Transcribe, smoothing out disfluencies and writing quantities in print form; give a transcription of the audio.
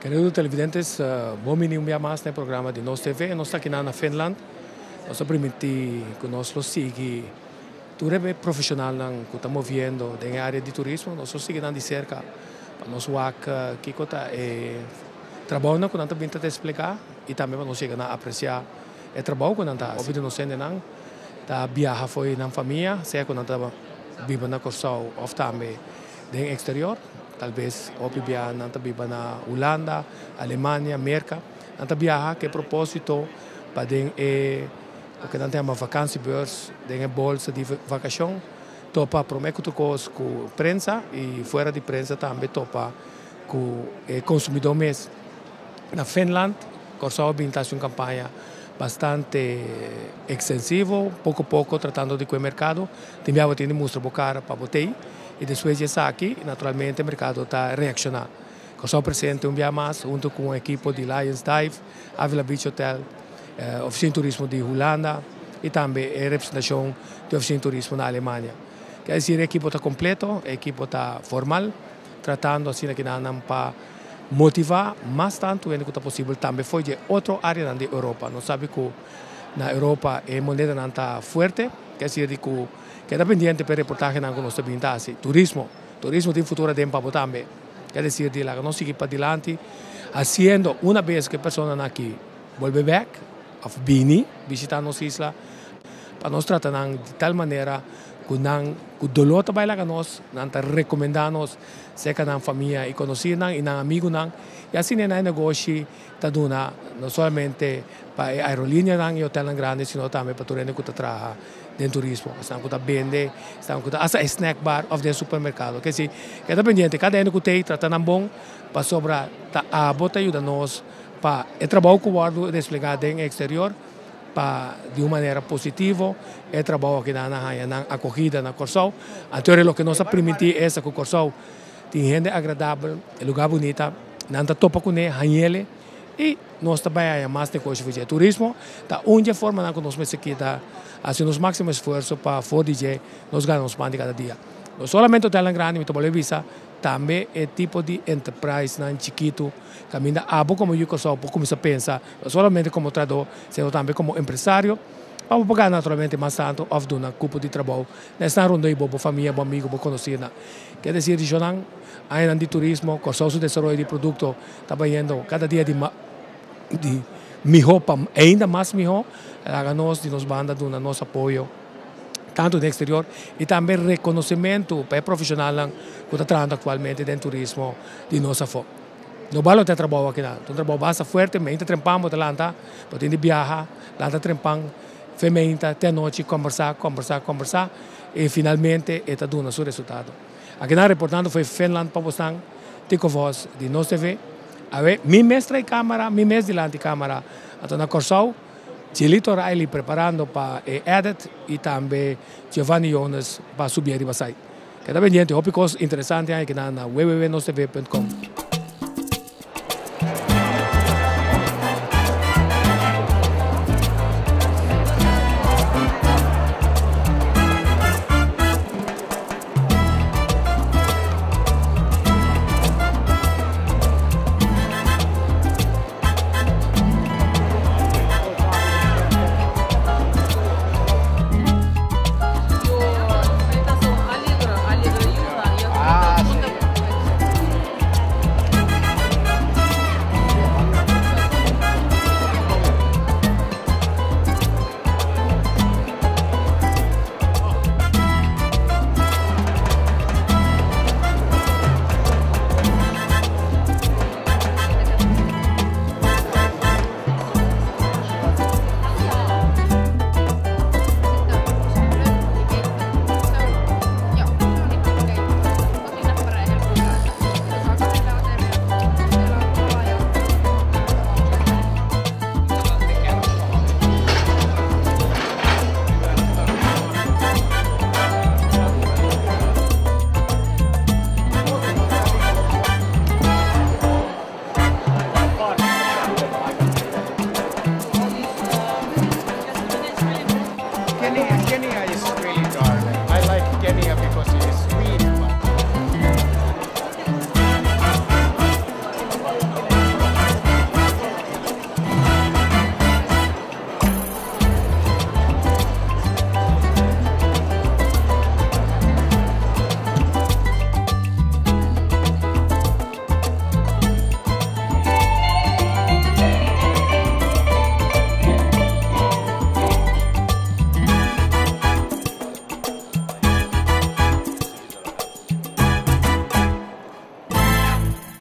Kerido televidentes, bon bini un bia mas na e programa di Nos TV. Nos ta aki na Finland. Nos a primintí ku nos lo sigui tur e profeshonalnan ku ta moviendo den e área di turismo. Nos lo sigui nan di serka pa nos wak kiko ta e trabounan ku nan ta bin ta desplegá i tambe pa nos yega na apresiá e trabou ku nan ta hasi. Hopi di nos hendenan ta biaha fo'i nan famia, sea ku nan ta biba na Kòrsou òf tambe den eksterior. Tal bes hopi bia nan ta biba na Hulanda, Alemania, Merka. Nan ta biaha ku e propósito pa den e loke nan ta yama vakansiebeurs, den e bolsa di vakashon, topa promé ku tur kos ku prensa i fuera di prensa tambe topa ku e konsumidó mes. Na Finland, Kòrsou a bin ta hasi un kampaña bastante ekstensivo, poko poko tratando di ku e merkado. Tin bia bo tin di mustra bo kara pa bo tei i despues di esaki naturalmente e merkado ta reakshoná. Kòrsou presente un bia mas huntu ku un ekipo di Lions Dive, Avila Beach Hotel, Ofisina di Turismo di Hulanda i tambe e representashon di Ofisina di Turismo na Alemania. Kier desir e ekipo ta kompleto, e ekipo ta formal, tratando asina kinan pa motivá mas tantu hende ku ta posibel tambe fo'i di e otro áreanan di Europa. Nos sabi ku na Europa e monedanan ta fuerte, ke esir di ku keda pendiente pa e reportahenan ku nos ta bin ta hasi. Turismo, turismo tin futuro aden pa bo tambe. Ke desir di laga nos sigui padilanti hasiendo una bes ku e personanan aki bolbe bèk òf bini bishitá nos isla pa nos trata nan di tal manera ku nan ku doló ta bai laga nos, nan ta rekomendá nos serka nan famia i konosínan i nan amigunan i asina nan e negoshi ta duna no solamente pa e aerolinianan i hotelnan grandi sino tambe pa tur hende ku ta traha den turismo, esnan ku ta bende, esnan ku ta hasta e snack bar òf den supermerkado. Ke si keda pendiente kada hende ku ta ei trata nan bon pasobra ta abo ta yuda nos pa e trabou ku wòrdu desplegá den eksterior pa di un manera positivo e trabou aki nan a haña nan akogida na Kòrsou. Anto e loke nos a primintí esta ku Kòrsou tin hende agradabel, e lugá bunita, nan ta topa kuné, hañ'ele i nos ta bai haña mas negoshi for dje. Turismo ta un dje formanan ku nos mester kita hasi nos máksimo esfuerso pa for di dje nos gana nos pan di kada dia. No solamente hotelnan grandi, mi ta bolbe bisa tambe e tipo di enterprisenan chikitu Kaminda abo komo yu Kòrsou por kuminsá pensa no solamente komo trahadó sino tambe komo empresario pa bo por gana naturalmente mas tantu òf duna kupo di trabou na esnan rondó di bo, bo famia, bo amigu, bo konosínan. Ke desir di shonnan, añanan di turismo, Kòrsou su desaroyo di produkto ta bayendo kada dia di di mihó pa ainda mas mihó. Laga nos di nos banda duna nos apoyo tantu den eksterior i tambe rekonosementu pa e profeshonalnan ku ta trahando aktualmente den turismo di nos afó. No bal lo ta e trabou akinan. Ta un trabou basta fuerte, meinta trempan bo ta lanta, bo tin di biaha, lanta trempan, fe meinta te anochi kombersá, kombersá, kombersá i finalmente e ta duna su resultado. Akinan reportando fo'i Finland pa bosnan, Tico Vos di Nos TV. Awe mi mes trae kamara, mi mes dilanti kamara. Anto na Kòrsou, Gilito Riley preparando pa e edit i tambe Giovanni Jonas pa subi ariba site. Keda pendiente, hopi kos interesante aki na www.nostv.com.